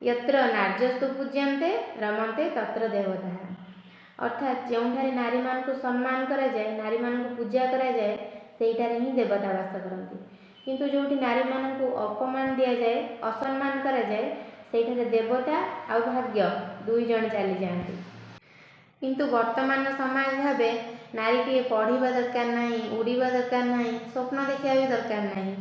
ୟତ୍ର ନାର୍ଯ୍ୟସ୍ତୁ ପୂଜ୍ୟନ୍ତେ ରମନ୍ତେ ତତ୍ର ଦେବତାଃ। ଅର୍ଥାତ୍ ଯେଉଁଠାରେ ନାରୀମାନଙ୍କୁ ସମ୍ମାନ କରାଯାଏ, ନାରୀମାନଙ୍କୁ ପୂଜା କରାଯାଏ, ସେଇଠାରେ ହିଁ ଦେବତା ବାସ କରନ୍ତି। କିନ୍ତୁ ଯେଉଁଠି ନାରୀମାନଙ୍କୁ ଅପମାନ ଦିଆଯାଏ, ଅସମ୍ମାନ କରାଯାଏ, ସେଇଠାରେ ଦେବତା ଆଉ ଭାଗ୍ୟ ଦୁଇ ଜଣ ଚାଲିଯାଆନ୍ତି। କିନ୍ତୁ ବର୍ତ୍ତମାନ ସମାଜ ଭାବେ ନାରୀଟିଏ ପଢ଼ିବା ଦରକାର ନାହିଁ, ଉଡ଼ିବା ଦରକାର ନାହିଁ, ସ୍ୱପ୍ନ ଦେଖିବା ବି ଦରକାର ନାହିଁ।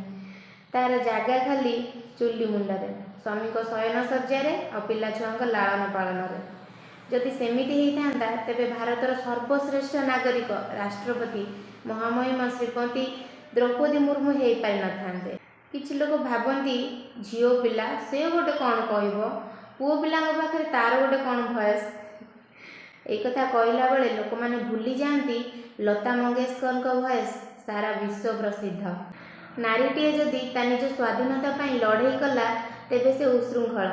ତାର ଜାଗା ଖାଲି ଚୁଲି ମୁଣ୍ଡରେ, ସ୍ୱାମୀଙ୍କ ଶୟନ ଶଯ୍ୟାରେ ଆଉ ପିଲା ଛୁଆଙ୍କ ଲାଳନ ପାଳନରେ। ଯଦି ସେମିତି ହେଇଥାନ୍ତା, ତେବେ ଭାରତର ସର୍ବଶ୍ରେଷ୍ଠ ନାଗରିକ ରାଷ୍ଟ୍ରପତି ମହାମହିମ ଶ୍ରୀମତୀ ଦ୍ରୌପଦୀ ମୁର୍ମୁ ହେଇପାରିନଥାନ୍ତେ। କିଛି ଲୋକ ଭାବନ୍ତି, ଝିଅ ପିଲା ସେ ଗୋଟେ କ'ଣ କହିବ, ପୁଅ ପିଲାଙ୍କ ପାଖରେ ତାର ଗୋଟେ କ'ଣ ଭଏସ୍। ଏଇ କଥା କହିଲା ବେଳେ ଲୋକମାନେ ଭୁଲି ଯାଆନ୍ତି, ଲତା ମଙ୍ଗେସକରଙ୍କ ଭଏସ୍ ସାରା ବିଶ୍ୱ ପ୍ରସିଦ୍ଧ। ନାରୀଟିଏ ଯଦି ତା ନିଜ ସ୍ୱାଧୀନତା ପାଇଁ ଲଢ଼େଇ କଲା, ତେବେ ସେ ଉଶୃଙ୍ଖଳ।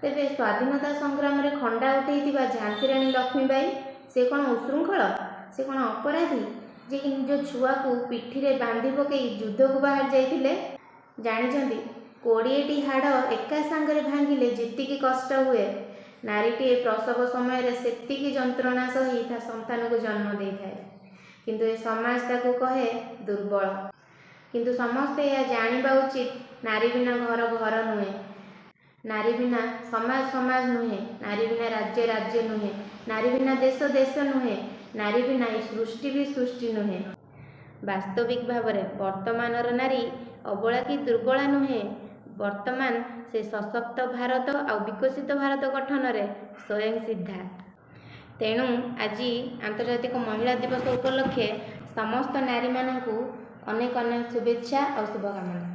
ତେବେ ସ୍ୱାଧୀନତା ସଂଗ୍ରାମରେ ଖଣ୍ଡା ଉଠେଇଥିବା ଝାନ୍ସୀ ରାଣୀ ଲକ୍ଷ୍ମୀବାଈ, ସେ କ'ଣ ଉଶୃଙ୍ଖଳ? ସେ କ'ଣ ଅପରାଧୀ, ଯିଏକି ନିଜ ଛୁଆକୁ ପିଠିରେ ବାନ୍ଧି ପକେଇ ଯୁଦ୍ଧକୁ ବାହାରି ଯାଇଥିଲେ? ଜାଣିଛନ୍ତି, 20ଟି ହାଡ଼ ଏକା ସାଙ୍ଗରେ ଭାଙ୍ଗିଲେ ଯେତିକି କଷ୍ଟ ହୁଏ, ନାରୀଟିଏ ପ୍ରସବ ସମୟରେ ସେତିକି ଯନ୍ତ୍ରଣା ସହି ତା ସନ୍ତାନକୁ ଜନ୍ମ ଦେଇଥାଏ। କିନ୍ତୁ ଏ ସମାଜ ତାକୁ କହେ ଦୁର୍ବଳ। କିନ୍ତୁ ସମସ୍ତେ ଏହା ଜାଣିବା ଉଚିତ, ନାରୀ ବିନା ଘର ଘର ନୁହେଁ, ନାରୀ ବିନା ସମାଜ ସମାଜ ନୁହେଁ, ନାରୀ ବିନା ରାଜ୍ୟ ରାଜ୍ୟ ନୁହେଁ, ନାରୀ ବିନା ଦେଶ ଦେଶ ନୁହେଁ, ନାରୀ ବିନା ଏ ସୃଷ୍ଟି ବି ସୃଷ୍ଟି ନୁହେଁ। ବାସ୍ତବିକ ଭାବରେ ବର୍ତ୍ତମାନର ନାରୀ ଅବଳା କି ଦୁର୍ବଳା ନୁହେଁ। ବର୍ତ୍ତମାନ ସେ ସଶକ୍ତ ଭାରତ ଆଉ ବିକଶିତ ଭାରତ ଗଠନରେ ସ୍ୱୟଂ ସିଦ୍ଧା। ତେଣୁ ଆଜି ଆନ୍ତର୍ଜାତିକ ମହିଳା ଦିବସ ଉପଲକ୍ଷେ ସମସ୍ତ ନାରୀମାନଙ୍କୁ ଅନେକ ଅନେକ ଶୁଭେଚ୍ଛା ଆଉ ଶୁଭକାମନା।